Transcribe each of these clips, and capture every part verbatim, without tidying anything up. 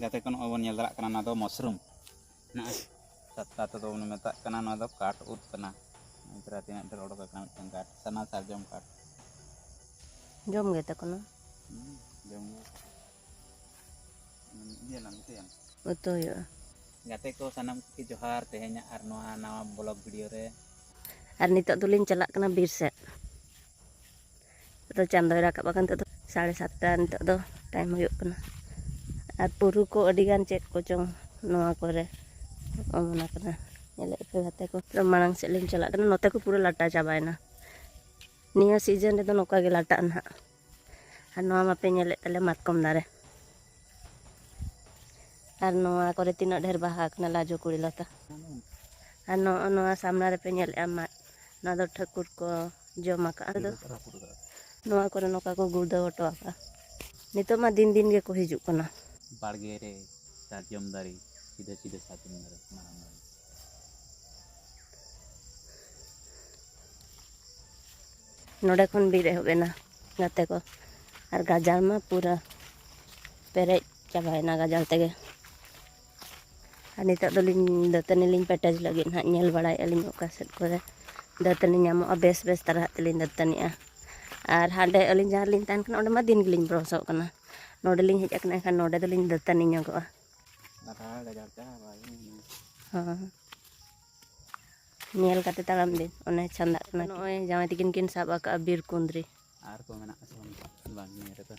ᱜᱟᱛᱮ ᱠᱚ, ᱱᱚᱜᱼᱚᱭ ᱵᱚᱱ ᱧᱮᱞ ᱫᱟᱲᱮᱭᱟᱜ ᱠᱟᱱᱟ, ᱱᱚᱣᱟ ᱫᱚ ᱢᱟᱥᱨᱩᱢ᱾ ᱱᱚᱜᱼᱚᱭ ᱥᱟᱛᱛᱟ ᱛᱮᱫᱚ ᱵᱚᱱ ᱢᱮᱛᱟᱜ ᱠᱟᱱᱟ, ᱱᱚᱣᱟ ᱫᱚ ᱠᱟᱴ ᱩᱫ ᱠᱟᱱᱟ᱾ ᱱᱚᱜᱼᱚᱭ ᱛᱚᱨᱟ ᱛᱤᱱᱟᱹᱜ ᱰᱷᱮᱨ ᱚᱰᱚᱠ ᱟᱠᱟᱱᱟ, ᱢᱤᱫᱴᱟᱝ ᱠᱟᱴ, ᱥᱟᱱᱟ ᱥᱟᱨᱡᱚᱢ ᱠᱟᱴ᱾ ᱡᱚᱢ ᱜᱮ ᱛᱟᱠᱚ ᱱᱚᱣᱟ? ᱦᱩᱸ, ᱡᱚᱢ ᱜᱮ᱾ ᱤᱭᱟᱹ ᱞᱟᱝ ᱩᱛᱩᱭᱟ᱾ ᱩᱛᱩ ᱦᱩᱭᱩᱜᱼᱟ᱾ ᱜᱟᱛᱮ ᱠᱚ ᱥᱟᱱᱟᱢ ᱠᱚᱜᱮ ᱡᱚᱦᱟᱨ, ᱛᱮᱦᱮᱧᱟᱜ ᱟᱨ ᱱᱚᱣᱟ ᱱᱟᱣᱟ ᱵᱞᱚᱜ ᱵᱷᱤᱰᱤᱭᱳ ᱨᱮ᱾ ᱟᱨ ᱱᱤᱛᱚᱜ ᱫᱚᱞᱤᱧ ᱪᱟᱞᱟᱜ ᱠᱟᱱᱟ ᱵᱤᱨ ᱥᱮᱫ᱾ ᱱᱤᱛᱚᱜ ᱫᱚ ᱪᱟᱸᱫᱚᱭ ᱨᱟᱠᱟᱵ ᱟᱠᱟᱱ, ᱱᱤᱛᱚᱜ ᱫᱚ ᱥᱟᱲᱮ ᱥᱟᱛᱴᱟ ᱱᱤᱛᱚᱜ ᱫᱚ ᱴᱟᱭᱤᱢ ᱦᱩᱭᱩᱜ ᱠᱟᱱᱟ᱾ ᱟᱨ ᱯᱩᱨᱩ ᱠᱚ ᱟᱹᱰᱤ ᱜᱟᱱ ᱪᱮᱫ ᱠᱚᱪᱚᱝ ᱱᱚᱣᱟ ᱠᱚᱨᱮ ᱚᱢᱚᱱ ᱟᱠᱟᱱᱟ᱾ ᱧᱮᱞᱮᱫ ᱯᱮ ᱜᱟᱛᱮ ᱠᱚ, ᱛᱚ ᱢᱟᱲᱟᱝ ᱥᱮᱫ ᱞᱤᱧ ᱪᱟᱞᱟᱜ ᱠᱟᱱᱟ᱾ ᱱᱚᱛᱮ ᱠᱚ ᱯᱩᱨᱟᱹ ᱞᱟᱴᱟ ᱪᱟᱵᱟᱭᱮᱱᱟ᱾ ᱱᱤᱭᱟᱹ ᱥᱤᱡᱮᱱ ᱨᱮᱫᱚ ᱱᱚᱝᱠᱟ ᱜᱮ ᱞᱟᱴᱟᱜᱼᱟ ᱱᱟᱦᱟᱜ᱾ ᱟᱨ ᱱᱚᱣᱟ ᱢᱟᱯᱮ ᱧᱮᱞᱮᱫ ᱛᱟᱞᱮ ᱢᱟᱛᱠᱚᱢ ᱫᱟᱨᱮ᱾ ᱟᱨ ᱱᱚᱣᱟ ᱠᱚᱨᱮ ᱛᱤᱱᱟᱹᱜ ᱰᱷᱮᱨ ᱵᱟᱦᱟ ᱟᱠᱟᱱᱟ ᱞᱟᱡᱚ ᱠᱩᱲᱤ ᱞᱚᱛᱟ᱾ ᱟᱨ ᱱᱚᱜᱼᱚ ᱱᱚᱣᱟ ᱥᱟᱢᱱᱟ ᱨᱮᱯᱮ ᱧᱮᱞᱮᱫᱼᱟ ᱢᱟᱫ, ᱱᱚᱣᱟ ᱫᱚ ᱴᱷᱟᱹᱠᱩᱨ ᱠᱚ ᱡᱚᱢ ᱟᱠᱟᱫᱼᱟ᱾ ᱟᱫᱚ ᱱᱚᱣᱟ ᱠᱚᱨᱮ ᱱᱚᱝᱠᱟ ᱠᱚ ᱜᱩᱲᱫᱟᱹᱣ ᱦᱚᱴᱚ ᱟᱠᱟᱫᱼᱟ᱾ ᱱᱤᱛᱚᱜ ᱢᱟ ᱫᱤᱱ ᱫᱤᱱ ᱜᱮᱠᱚ ᱦᱤᱡᱩᱜ ᱠᱟᱱᱟ᱾ ᱵᱟᱲᱜᱮ ᱨᱮ ᱥᱟᱨᱡᱚᱢ ᱫᱟᱨᱮ, ᱥᱤᱫᱷᱟᱹ ᱥᱤᱫᱷᱟᱹ ᱥᱟᱨᱡᱚᱢ ᱫᱟᱨᱮ, ᱢᱟᱨᱟᱝ ᱢᱟᱨᱟᱝ᱾ ᱱᱚᱰᱮ ᱠᱷᱚᱱ ᱵᱤᱨ ᱮᱦᱚᱵ ᱮᱱᱟ ᱜᱟᱛᱮ ᱠᱚ, ᱟᱨ ᱜᱟᱡᱟᱲ ᱢᱟ ᱯᱩᱨᱟᱹ ᱯᱮᱨᱮᱡ ᱪᱟᱵᱟᱭᱮᱱᱟ ᱜᱟᱡᱟᱲ ᱛᱮᱜᱮ᱾ ᱟᱨ ᱱᱤᱛᱚᱜ ᱫᱚᱞᱤᱧ ᱫᱟᱹᱛᱟᱹᱱᱤ ᱞᱤᱧ ᱯᱮᱴᱮᱡ ᱞᱟᱹᱜᱤᱫ ᱱᱟᱦᱟᱜ, ᱧᱮᱞ ᱵᱟᱲᱟᱭᱮᱫᱼᱟ ᱞᱤᱧ ᱚᱠᱟ ᱥᱮᱫ ᱠᱚᱨᱮ ᱫᱟᱹᱛᱟᱹᱱᱤ ᱧᱟᱢᱚᱜᱼᱟ, ᱵᱮᱥ ᱵᱮᱥ ᱛᱟᱨᱟᱦᱟᱜ ᱛᱮᱞᱤᱧ ᱫᱟᱹᱛᱟᱹᱱᱤᱜᱼᱟ᱾ ᱟᱨ ᱦᱟᱸᱰᱮ ᱟᱹᱞᱤᱧ ᱡᱟᱦᱟᱸ ᱨᱮᱞᱤᱧ ᱛᱟᱦᱮᱱ ᱠᱟᱱᱟ, ᱚᱸᱰᱮ ᱢᱟ ᱫᱤᱱ ᱜᱮᱞᱤᱧ ᱵᱨᱚᱥᱚᱜ ᱠᱟᱱᱟ᱾ ᱱᱚᱰᱮ ᱞᱤᱧ ᱦᱮᱡ ᱟᱠᱟᱱᱟ, ᱮᱱᱠᱷᱟᱱ ᱱᱚᱰᱮ ᱫᱚᱞᱤᱧ ᱫᱟᱹᱛᱟᱹᱱᱤ ᱧᱚᱜᱚᱜᱼᱟ᱾ ᱞᱟᱴᱟ ᱜᱟᱡᱟᱲ ᱪᱟᱵᱟᱭᱮᱱᱟ᱾ ᱦᱚᱸ᱾ ᱧᱮᱞ ᱠᱟᱛᱮ ᱛᱟᱲᱟᱢ ᱵᱤᱱ, ᱚᱱᱮ ᱪᱷᱟᱸᱫᱟᱜ ᱠᱟᱱᱟ᱾ ᱱᱚᱜᱼᱚᱭ ᱡᱟᱶᱟᱭ ᱛᱟᱹᱠᱤᱱ ᱠᱤᱱ ᱥᱟᱵ ᱟᱠᱟᱫᱼᱟ ᱵᱤᱨ ᱠᱩᱸᱫᱽᱨᱤ᱾ ᱟᱨ ᱠᱚ ᱢᱮᱱᱟᱜ ᱟᱥᱮ ᱵᱟᱝ? ᱵᱟᱝ, ᱱᱤᱭᱟᱹ ᱨᱮᱫᱚ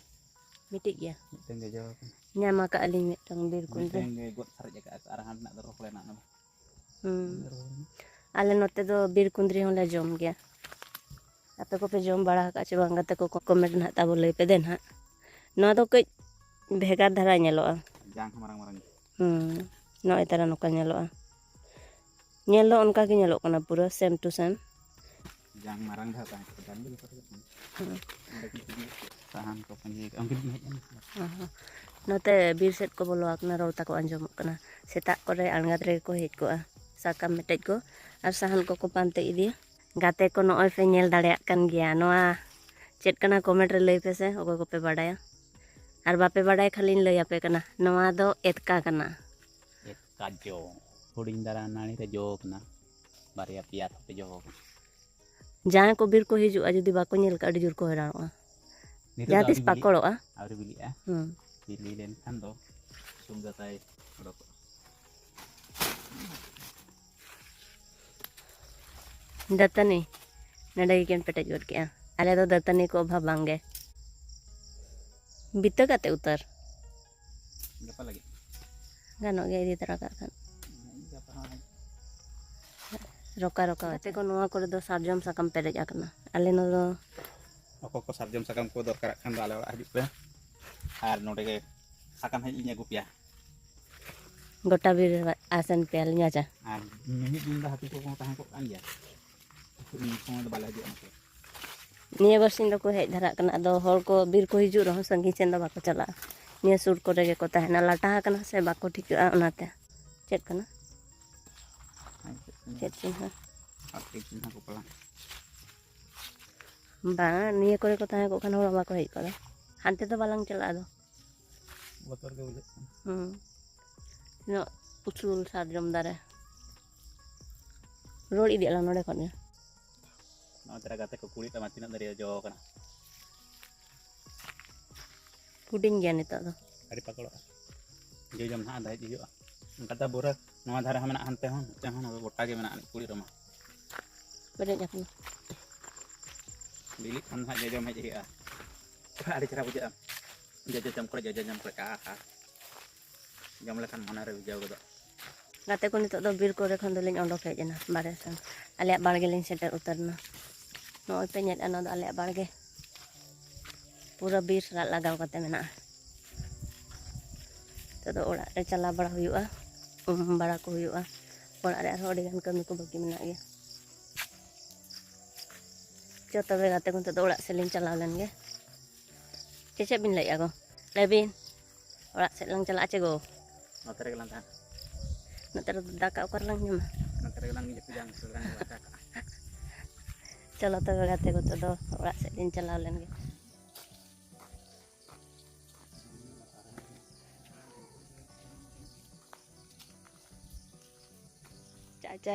ᱢᱤᱫᱴᱤᱡ ᱜᱮᱭᱟ᱾ ᱢᱤᱫᱴᱮᱱ ᱜᱮ ᱡᱚ ᱟᱠᱟᱱᱟ᱾ ᱧᱟᱢ ᱟᱠᱟᱫ ᱟᱹᱞᱤᱧ ᱢᱤᱫᱴᱟᱝ ᱵᱤᱨ ᱠᱩᱸᱫᱽᱨᱤ᱾ ᱢᱤᱫᱴᱮᱱ ᱜᱮ ᱜᱚᱫ ᱥᱟᱨᱮᱡ ᱟᱠᱟᱫ ᱠᱚ, ᱟᱨ ᱦᱟᱸᱰᱮᱱᱟᱜ ᱫᱚ ᱨᱚᱦᱚᱲ ᱮᱱᱟ, ᱚᱱᱟ ᱫᱚ ᱦᱩᱸ᱾ ᱵᱟᱝ ᱨᱚᱦᱚᱲ ᱮᱱᱟ᱾ ᱟᱞᱮ ᱱᱚᱛᱮ ᱫᱚ ᱵᱤᱨ ᱠᱩᱸᱫᱽᱨᱤ ᱦᱚᱸᱞᱮ ᱡᱚᱢ ᱜᱮᱭᱟ᱾ ᱟᱯᱮ ᱠᱚᱯᱮ ᱡᱚᱢ ᱵᱟᱲᱟ ᱟᱠᱟᱫ ᱪᱮ ᱵᱟᱝ? ᱜᱟᱛᱮ ᱠᱚ ᱠᱚᱢᱮᱱᱴ ᱱᱟᱦᱟᱜ ᱛᱟᱵᱚ ᱞᱟᱹᱭ ᱯᱮ ᱫᱮ ᱱᱟᱦᱟᱜ᱾ ᱱᱚᱣᱟ ᱫᱚ ᱠᱟᱹᱡ ᱵᱷᱮᱜᱟᱨ ᱫᱷᱟᱨᱟ ᱧᱮᱞᱚᱜᱼᱟ᱾ ᱡᱟᱝ ᱦᱚᱸ ᱢᱟᱨᱟᱝ ᱢᱟᱨᱟᱝ ᱜᱮᱭᱟ᱾ ᱦᱩᱸ, ᱱᱚᱜᱼᱚᱭ ᱛᱟᱨᱟ ᱱᱚᱝᱠᱟ ᱧᱮᱞᱚᱜᱼᱟ᱾ ᱧᱮᱞ ᱫᱚ ᱚᱱᱠᱟ ᱜᱮ ᱧᱮᱞᱚᱜ ᱠᱟᱱᱟ, ᱯᱩᱨᱟᱹ same to same᱾ ᱡᱟᱝ ᱢᱟᱨᱟᱝ ᱫᱷᱟᱨᱟ ᱛᱟᱦᱮᱸ ᱠᱟᱱᱟ, ᱡᱟᱝ ᱫᱚ ᱡᱚᱛᱚ ᱨᱮᱜᱮ ᱛᱟᱦᱮᱸ ᱠᱟᱱᱟ᱾ ᱦᱩᱸ᱾ ᱚᱸᱰᱮ ᱠᱤᱱ ᱤᱫᱤ ᱥᱟᱦᱟᱱ ᱠᱚ ᱯᱟᱸᱡᱟᱹᱭ ᱠᱟᱜᱼᱟ, ᱩᱱᱠᱤᱱ ᱠᱤᱱ ᱦᱮᱡ ᱮᱱᱟ᱾ ᱦᱚᱸ, ᱦᱚᱸ᱾ ᱱᱚᱛᱮ ᱵᱤᱨ ᱥᱮᱫ ᱠᱚ ᱵᱚᱞᱚ ᱟᱠᱟᱱᱟ, ᱨᱚᱲ ᱛᱟᱠᱚ ᱟᱸᱡᱚᱢᱚᱜ ᱠᱟᱱᱟ᱾ ᱥᱮᱛᱟᱜ ᱠᱚᱨᱮ ᱟᱬᱜᱟᱛ ᱨᱮᱜᱮ ᱠᱚ ᱦᱮᱡ ᱠᱚᱜᱼᱟ, ᱥᱟᱠᱟᱢ ᱢᱮᱴᱮᱡ ᱠᱚ ᱟᱨ ᱥᱟᱦᱟᱱ ᱠᱚᱠᱚ ᱯᱟᱱᱛᱮ ᱤᱫᱤᱭᱟ᱾ ᱜᱟᱛᱮ ᱠᱚ, ᱱᱚᱜᱼᱚᱭ ᱯᱮ ᱧᱮᱞ ᱫᱟᱲᱮᱭᱟᱜ ᱠᱟᱱ ᱜᱮᱭᱟ, ᱱᱚᱣᱟ ᱪᱮᱫ ᱠᱟᱱᱟ? ᱠᱚᱢᱮᱱᱴ ᱨᱮ ᱞᱟᱹᱭ ᱯᱮᱥᱮ, ᱚᱠᱚᱭ ᱠᱚᱯᱮ ᱵᱟᱰᱟᱭᱟ᱾ ᱟᱨ ᱵᱟᱯᱮ ᱵᱟᱰᱟᱭ ᱠᱷᱟᱱ ᱞᱤᱧ ᱞᱟᱹᱭ ᱟᱯᱮ ᱠᱟᱱᱟ, ᱱᱚᱣᱟ ᱫᱚ ᱮᱛᱠᱟ ᱠᱟᱱᱟ᱾ ᱮᱛᱠᱟ ᱡᱚ᱾ ᱦᱩᱰᱤᱧ ᱫᱷᱟᱨᱟ ᱱᱟᱹᱲᱤ ᱨᱮ ᱡᱚ ᱠᱟᱱᱟ᱾ ᱵᱟᱨᱭᱟ ᱯᱮᱭᱟ ᱛᱷᱚᱠᱮ ᱡᱚ ᱠᱟᱱᱟ᱾ ᱡᱟᱦᱟᱸᱭ ᱠᱚ ᱵᱤᱨ ᱠᱚ ᱦᱤᱡᱩᱜᱼᱟ, ᱡᱩᱫᱤ ᱵᱟᱠᱚ ᱧᱮᱞ ᱠᱟᱜᱼᱟ, ᱟᱹᱰᱤ ᱡᱳᱨ ᱠᱚ ᱦᱟᱭᱨᱟᱱᱚᱜᱼᱟ᱾ ᱱᱤᱛᱚᱜ ᱡᱟᱦᱟᱸ ᱫᱚ ᱛᱤᱥ ᱟᱹᱣᱨᱤ ᱵᱤᱞᱤᱜᱼᱟ᱾ ᱯᱟᱠᱚᱲᱚᱜᱼᱟ᱾ ᱟᱹᱣᱨᱤ ᱵᱤᱞᱤᱜᱼᱟ᱾ ᱦᱩᱸ᱾ ᱵᱤᱞᱤ ᱞᱮᱱᱠᱷᱟᱱ ᱫᱚ ᱥᱩᱠ ᱫᱟᱛᱟᱭ ᱚᱰᱚᱠᱚᱜᱼᱟ᱾ ᱫᱟᱹᱛᱟᱹᱱᱤ ᱱᱚᱰᱮ ᱜᱮᱠᱤᱱ ᱯᱮᱴᱮᱡ ᱜᱚᱫ ᱠᱮᱜᱼᱟ᱾ ᱟᱞᱮ ᱫᱚ ᱫᱟᱹᱛᱟᱹᱱᱤ ᱠᱚ ᱚᱵᱷᱟᱵᱽ ᱵᱟᱝᱜᱮ᱾ ᱵᱤᱛᱟᱹ ᱠᱟᱛᱮ ᱩᱛᱟᱹᱨ᱾ ᱜᱟᱯᱟ ᱞᱟᱹᱜᱤᱫ᱾ ᱜᱟᱱᱚᱜ ᱜᱮᱭᱟ ᱤᱫᱤ ᱛᱚᱨᱟ ᱠᱟᱜ ᱠᱷᱟᱱ᱾ ᱜᱟᱯᱟ ᱦᱚᱸ᱾ ᱨᱚᱠᱟ ᱨᱚᱠᱟ ᱠᱟᱛᱮ ᱠᱚ, ᱱᱚᱣᱟ ᱠᱚᱨᱮ ᱫᱚ ᱥᱟᱨᱡᱚᱢ ᱥᱟᱠᱟᱢ ᱯᱮᱨᱮᱡ ᱟᱠᱟᱱᱟ᱾ ᱟᱞᱮ ᱱᱚᱣᱟ ᱫᱚ ᱚᱠᱚᱭ ᱠᱚ ᱥᱟᱨᱡᱚᱢ ᱥᱟᱠᱟᱢ ᱠᱚ ᱫᱚᱨᱠᱟᱨᱟᱜ ᱠᱷᱟᱱ ᱫᱚ ᱟᱞᱮ ᱚᱲᱟᱜ ᱦᱤᱡᱩᱜ ᱯᱮ, ᱟᱨ ᱱᱚᱰᱮ ᱜᱮ ᱥᱟᱠᱟᱢ ᱦᱮᱡ ᱤᱧ ᱟᱹᱜᱩ ᱯᱮᱭᱟ᱾ ᱜᱚᱴᱟ ᱵᱤᱨ ᱟᱥᱮᱱ ᱯᱮᱭᱟᱞᱤᱧ, ᱟᱪᱪᱷᱟ᱾ ᱟᱨ ᱢᱤᱢᱤᱫ ᱫᱤᱱ ᱫᱚ ᱦᱟᱹᱛᱤ ᱠᱚᱠᱚ ᱛᱟᱦᱮᱸ ᱠᱚᱜ ᱠᱟᱱ ᱜᱮᱭᱟ, ᱩᱱ ᱥᱚᱢᱚᱭ ᱫᱚ ᱵᱟᱞᱮ ᱦᱤᱡᱩᱜᱼᱟ ᱱᱚᱛᱮ᱾ ᱱᱤᱭᱟᱹ ᱵᱟᱨ ᱥᱤᱧ ᱫᱚᱠᱚ ᱦᱮᱡ ᱫᱷᱟᱨᱟᱜ ᱠᱟᱱᱟ, ᱟᱫᱚ ᱦᱚᱲ ᱠᱚ ᱵᱤᱨ ᱠᱚ ᱦᱤᱡᱩᱜ ᱨᱮᱦᱚᱸ ᱥᱟᱺᱜᱤᱧ ᱥᱮᱱ ᱫᱚ ᱵᱟᱠᱚ ᱪᱟᱞᱟᱜᱼᱟ, ᱱᱤᱭᱟᱹ ᱥᱩᱨ ᱠᱚᱨᱮ ᱜᱮᱠᱚ ᱛᱟᱦᱮᱱᱟ᱾ ᱞᱟᱴᱟ ᱟᱠᱟᱱᱟ ᱥᱮ ᱵᱟᱠᱚ ᱴᱷᱤᱠᱟᱹᱜᱼᱟ, ᱚᱱᱟᱛᱮ᱾ ᱪᱮᱫ ᱠᱟᱱᱟ? ᱪᱮᱫ ᱪᱤᱱᱦᱟᱹ? ᱟᱨ ᱪᱮᱫ ᱪᱤᱱᱦᱟᱹ ᱠᱚ ᱯᱟᱞᱮᱱ? ᱵᱟᱝ, ᱱᱤᱭᱟᱹ ᱠᱚᱨᱮ ᱠᱚ ᱛᱟᱦᱮᱸ ᱠᱚᱜ ᱠᱷᱟᱱ ᱦᱚᱲ ᱵᱟᱠᱚ ᱦᱮᱡ ᱠᱚᱜᱼᱟ᱾ ᱦᱟᱱᱛᱮ ᱫᱚ ᱵᱟᱞᱟᱝ ᱪᱟᱞᱟᱜᱼᱟ ᱟᱫᱚ᱾ ᱵᱚᱛᱚᱨ ᱜᱮ ᱵᱩᱡᱷᱟᱹᱜ ᱠᱟᱱᱟ᱾ ᱦᱩᱸ᱾ ᱛᱤᱱᱟᱹᱜ ᱩᱥᱩᱞ ᱥᱟᱨᱡᱚᱢ ᱫᱟᱨᱮ᱾ ᱨᱩᱣᱟᱹᱲ ᱤᱫᱤᱜ ᱟᱞᱟᱝ ᱱᱚᱰᱮ ᱠᱷᱚᱱ ᱜᱮ᱾ ᱱᱚᱜᱼᱚᱭ ᱛᱟᱨᱟ ᱜᱟᱛᱮ ᱠᱚ ᱠᱩᱲᱤᱫ ᱛᱟᱢᱟ, ᱛᱤᱱᱟᱹᱜ ᱫᱟᱨᱮ ᱡᱚ ᱠᱟᱱᱟ᱾ ᱦᱩᱰᱤᱧ ᱜᱮᱭᱟ ᱱᱤᱛᱚᱜ ᱫᱚ᱾ ᱟᱹᱰᱤ ᱯᱟᱠᱚᱲᱚᱜᱼᱟ᱾ ᱡᱚᱡᱚᱢ ᱱᱟᱦᱟᱜ ᱟᱫᱚ ᱦᱮᱡ ᱦᱩᱭᱩᱜᱼᱟ᱾ ᱚᱱᱠᱟ ᱫᱚ ᱯᱩᱨᱟᱹ ᱱᱚᱣᱟ ᱫᱷᱟᱨᱮ ᱦᱚᱸ ᱢᱮᱱᱟᱜᱼᱟ, ᱦᱟᱱᱛᱮ ᱦᱚᱸ, ᱱᱚᱛᱮ ᱦᱚᱸ, ᱱᱚᱣᱟ ᱜᱚᱴᱟ ᱜᱮ ᱢᱮᱱᱟᱜᱼᱟ ᱠᱩᱲᱤᱫ ᱨᱟᱢᱟ᱾ ᱯᱮᱨᱮᱡ ᱟᱠᱟᱱᱟ᱾ ᱵᱤᱞᱤᱜ ᱠᱷᱟᱱ ᱱᱟᱦᱟᱜ ᱡᱚᱡᱚᱢ ᱦᱮᱡ ᱦᱩᱭᱩᱜᱼᱟ᱾ ᱟᱹᱰᱤ ᱪᱮᱦᱨᱟ ᱵᱩᱡᱷᱟᱹᱜᱼᱟ᱾ ᱡᱚᱡᱚ ᱡᱚᱢ ᱠᱚᱨᱮ, ᱡᱚᱡᱚ ᱡᱚᱢ ᱠᱚᱨᱮ, ᱟᱦᱟ᱾ ᱡᱚᱢ ᱞᱮᱠᱷᱟᱱ ᱢᱚᱱᱮᱨᱮ ᱵᱷᱤᱡᱟᱹᱣ ᱜᱚᱫᱚᱜ᱾ ᱜᱟᱛᱮ ᱠᱚ, ᱱᱤᱛᱚᱜ ᱫᱚ ᱵᱤᱨ ᱠᱚᱨᱮ ᱠᱷᱚᱱ ᱫᱚᱞᱤᱧ ᱚᱰᱚᱠ ᱦᱮᱡ ᱮᱱᱟ ᱵᱟᱨᱦᱮ ᱥᱮᱱ᱾ ᱟᱞᱮᱭᱟᱜ ᱵᱟᱲᱜᱮ ᱞᱤᱧ ᱥᱮᱴᱮᱨ ᱩᱛᱟᱹᱨ ᱮᱱᱟ᱾ ᱱᱚᱜᱼᱚᱭ ᱯᱮ ᱧᱮᱞᱮᱫᱼᱟ, ᱱᱚᱣᱟ ᱫᱚ ᱟᱞᱮᱭᱟᱜ ᱵᱟᱲᱜᱮ᱾ ᱯᱩᱨᱟᱹ ᱵᱤᱨ ᱥᱟᱞᱟᱜ ᱞᱟᱜᱟᱣ ᱠᱟᱛᱮ ᱢᱮᱱᱟᱜᱼᱟ᱾ ᱱᱤᱛᱚᱜ ᱫᱚ ᱚᱲᱟᱜ ᱨᱮ ᱪᱟᱞᱟᱣ ᱵᱟᱲᱟ ᱦᱩᱭᱩᱜᱼᱟ, ᱩᱢ ᱵᱟᱲᱟ ᱠᱚ ᱦᱩᱭᱩᱜᱼᱟ᱾ ᱚᱲᱟᱜ ᱨᱮ ᱟᱨᱦᱚᱸ ᱟᱹᱰᱤ ᱜᱟᱱ ᱠᱟᱹᱢᱤ ᱠᱚ ᱵᱟᱹᱠᱤ ᱢᱮᱱᱟᱜ ᱜᱮᱭᱟ᱾ ᱪᱚ ᱛᱚᱵᱮ ᱜᱟᱛᱮ ᱠᱚ, ᱱᱤᱛᱚᱜ ᱫᱚ ᱚᱲᱟᱜ ᱥᱮᱫ ᱞᱤᱧ ᱪᱟᱞᱟᱣ ᱞᱮᱱ ᱜᱮ᱾ ᱪᱮᱫ, ᱪᱮᱫ ᱵᱤᱱ ᱞᱟᱹᱭᱮᱫᱼᱟ ᱜᱚ? ᱞᱟᱹᱭ ᱵᱤᱱ᱾ ᱚᱲᱟᱜ ᱥᱮᱫ ᱞᱟᱝ ᱪᱟᱞᱟᱜᱼᱟ ᱪᱮ ᱜᱚ? ᱱᱚᱛᱮ ᱨᱮᱜᱮ ᱞᱟᱝ ᱛᱟᱦᱮᱱᱟ᱾ ᱱᱚᱛᱮ ᱨᱮᱫᱚ ᱫᱟᱠᱟ ᱚᱠᱟ ᱨᱮᱞᱟᱝ ᱧᱟᱢᱟ? ᱱᱚᱛᱮ ᱨᱮᱜᱮ ᱞᱟᱝ ᱡᱟᱹᱯᱤᱫᱟ, ᱱᱚᱛᱮ ᱨᱮᱜᱮ ᱞᱟᱝ ᱫᱟᱠᱟ ᱠᱟᱜᱼᱟ᱾ ᱪᱚᱞᱚ ᱛᱚᱵᱮ ᱜᱟᱛᱮ ᱠᱚ, ᱱᱤᱛᱚᱜ ᱫᱚ ᱚᱲᱟᱜ ᱥᱮᱫ ᱞᱤᱧ ᱪᱟᱞᱟᱣ ᱞᱮᱱ ᱜᱮ᱾ ᱟᱪᱪᱷᱟ,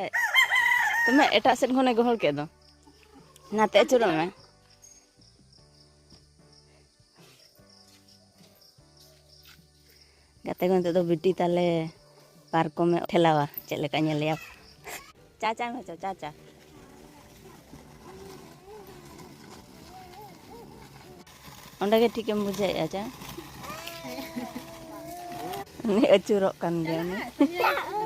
ᱛᱚᱵᱮ ᱮᱴᱟᱜ ᱥᱮᱫ ᱠᱷᱚᱱᱮ ᱜᱚᱦᱚᱲ ᱠᱮᱫ ᱫᱚ, ᱱᱟᱛᱮ ᱟᱹᱪᱩᱨᱚᱜ ᱢᱮ᱾ ᱜᱟᱛᱮ ᱠᱚ, ᱱᱤᱛᱚᱜ ᱫᱚ ᱵᱤᱴᱤ ᱛᱟᱞᱮ ᱯᱟᱨᱠᱚᱢᱮ ᱴᱷᱮᱞᱟᱣᱟ, ᱪᱮᱫ ᱞᱮᱠᱟ ᱧᱮᱞᱮᱭᱟ᱾ ᱪᱟ ᱪᱟ ᱢᱮ, ᱪᱟ, ᱪᱟ, ᱪᱟ᱾ ᱚᱸᱰᱮ ᱜᱮ ᱴᱷᱤᱠᱮᱢ ᱵᱩᱡᱷᱟᱹᱣᱮᱫᱼᱟ, ᱪᱟ? ᱩᱱᱤ ᱟᱹᱪᱩᱨᱚᱜ ᱠᱟᱱ ᱜᱮᱭᱟ ᱩᱱᱤ᱾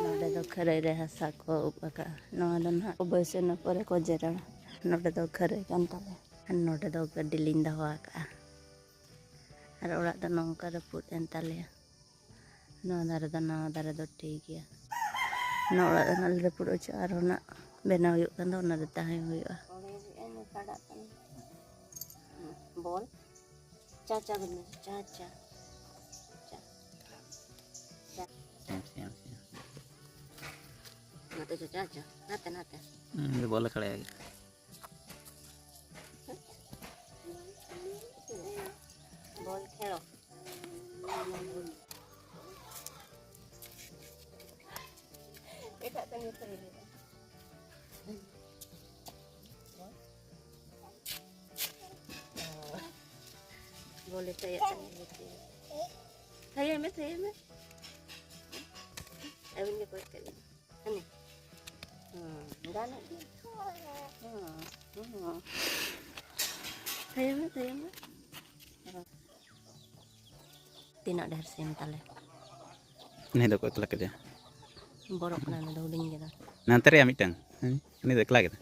ᱱᱚᱰᱮ ᱫᱚ ᱠᱷᱟᱹᱨᱟᱹᱭ ᱨᱮ ᱦᱟᱥᱟ ᱠᱚ ᱩᱵ ᱟᱠᱟᱫᱼᱟ᱾ ᱱᱚᱣᱟ ᱫᱚ ᱱᱟᱦᱟᱜ ᱠᱚ ᱵᱟᱹᱭᱥᱟᱹᱣ ᱯᱚᱨᱮ ᱠᱚ ᱡᱮᱨᱮᱲᱟ᱾ ᱱᱚᱰᱮ ᱫᱚ ᱠᱷᱟᱹᱨᱟᱹᱭ ᱠᱟᱱ ᱛᱟᱞᱮᱭᱟ᱾ ᱟᱨ ᱱᱚᱰᱮ ᱫᱚ ᱜᱟᱹᱰᱤ ᱞᱤᱧ ᱫᱚᱦᱚ ᱟᱠᱟᱫᱼᱟ᱾ ᱟᱨ ᱚᱲᱟᱜ ᱫᱚ ᱱᱚᱝᱠᱟ ᱨᱟᱹᱯᱩᱫ ᱮᱱ ᱛᱟᱞᱮᱭᱟ᱾ ᱱᱚᱣᱟ ᱫᱟᱨᱮ ᱫᱚ, ᱱᱟᱣᱟ ᱫᱟᱨᱮ ᱫᱚ ᱴᱷᱤᱠ ᱜᱮᱭᱟ᱾ ᱱᱚᱣᱟ ᱚᱲᱟᱜ ᱫᱚ ᱱᱟᱜ ᱞᱮ ᱨᱟᱹᱯᱩᱫ ᱦᱚᱪᱚᱜᱼᱟ, ᱟᱨᱦᱚᱸ ᱱᱟᱜ ᱵᱮᱱᱟᱣ ᱦᱩᱭᱩᱜ ᱠᱷᱟᱱ ᱫᱚ ᱚᱱᱟ ᱨᱮ ᱛᱟᱦᱮᱸ ᱦᱩᱭᱩᱜᱼᱟ᱾ ᱚᱸᱰᱮ ᱦᱮᱡ ᱮᱱ ᱯᱟᱲᱟᱜ ᱠᱟᱱᱟ᱾ ᱵᱚᱞ᱾ ᱪᱟ, ᱪᱟ ᱵᱚᱞ ᱢᱮ᱾ ᱪᱟ, ᱪᱟ᱾ ᱪᱟ᱾ ᱪᱟ᱾ ᱱᱟᱛᱮ ᱪᱟ, ᱪᱟ, ᱪᱟ᱾ ᱱᱟᱛᱮ, ᱱᱟᱛᱮ᱾ ᱦᱩᱸ, ᱵᱚᱞ ᱠᱷᱮᱞ ᱜᱮ᱾ ᱵᱚᱞ ᱠᱷᱮᱞ᱾ ᱮᱴᱟᱜ ᱠᱟᱹᱢᱤ ᱠᱚ ᱦᱩᱭᱩᱜᱼᱟ᱾ ᱵᱚᱞᱮ ᱛᱟᱭᱟ, ᱛᱟᱭᱟ, ᱛᱟᱭᱟ᱾ ᱛᱷᱟᱭᱟᱭ ᱢᱮ, ᱛᱷᱟᱭᱟᱭ ᱢᱮ᱾ ᱟᱹᱵᱤᱱ ᱜᱮ ᱠᱚᱭ ᱠᱟᱜ ᱵᱤᱱ᱾ ᱦᱟᱱᱮ᱾ ᱦᱩᱸ, ᱜᱟᱱᱚᱜ ᱜᱮᱭᱟ᱾ ᱦᱩᱸ, ᱦᱩᱸ᱾ ᱛᱷᱟᱭᱟᱭ ᱢᱮ, ᱛᱷᱟᱭᱟᱭ ᱢᱮ᱾ ᱛᱤᱱᱟᱹᱜ ᱰᱷᱮᱨ ᱥᱤᱢ ᱛᱟᱞᱮ᱾ ᱩᱱᱤ ᱫᱚᱠᱚ ᱮᱠᱞᱟ ᱠᱮᱫᱮᱭᱟ᱾ ᱵᱚᱨᱚᱜ ᱠᱟᱱᱟ, ᱩᱱᱤ ᱫᱚ ᱦᱩᱰᱤᱧ ᱜᱮᱫᱚ᱾ ᱱᱟᱱᱛᱮ ᱨᱮᱭᱟ ᱢᱤᱫᱴᱟᱝ᱾ ᱦᱮᱸ, ᱩᱱᱤ ᱫᱚ ᱮᱠᱞᱟ ᱜᱮᱫᱚ᱾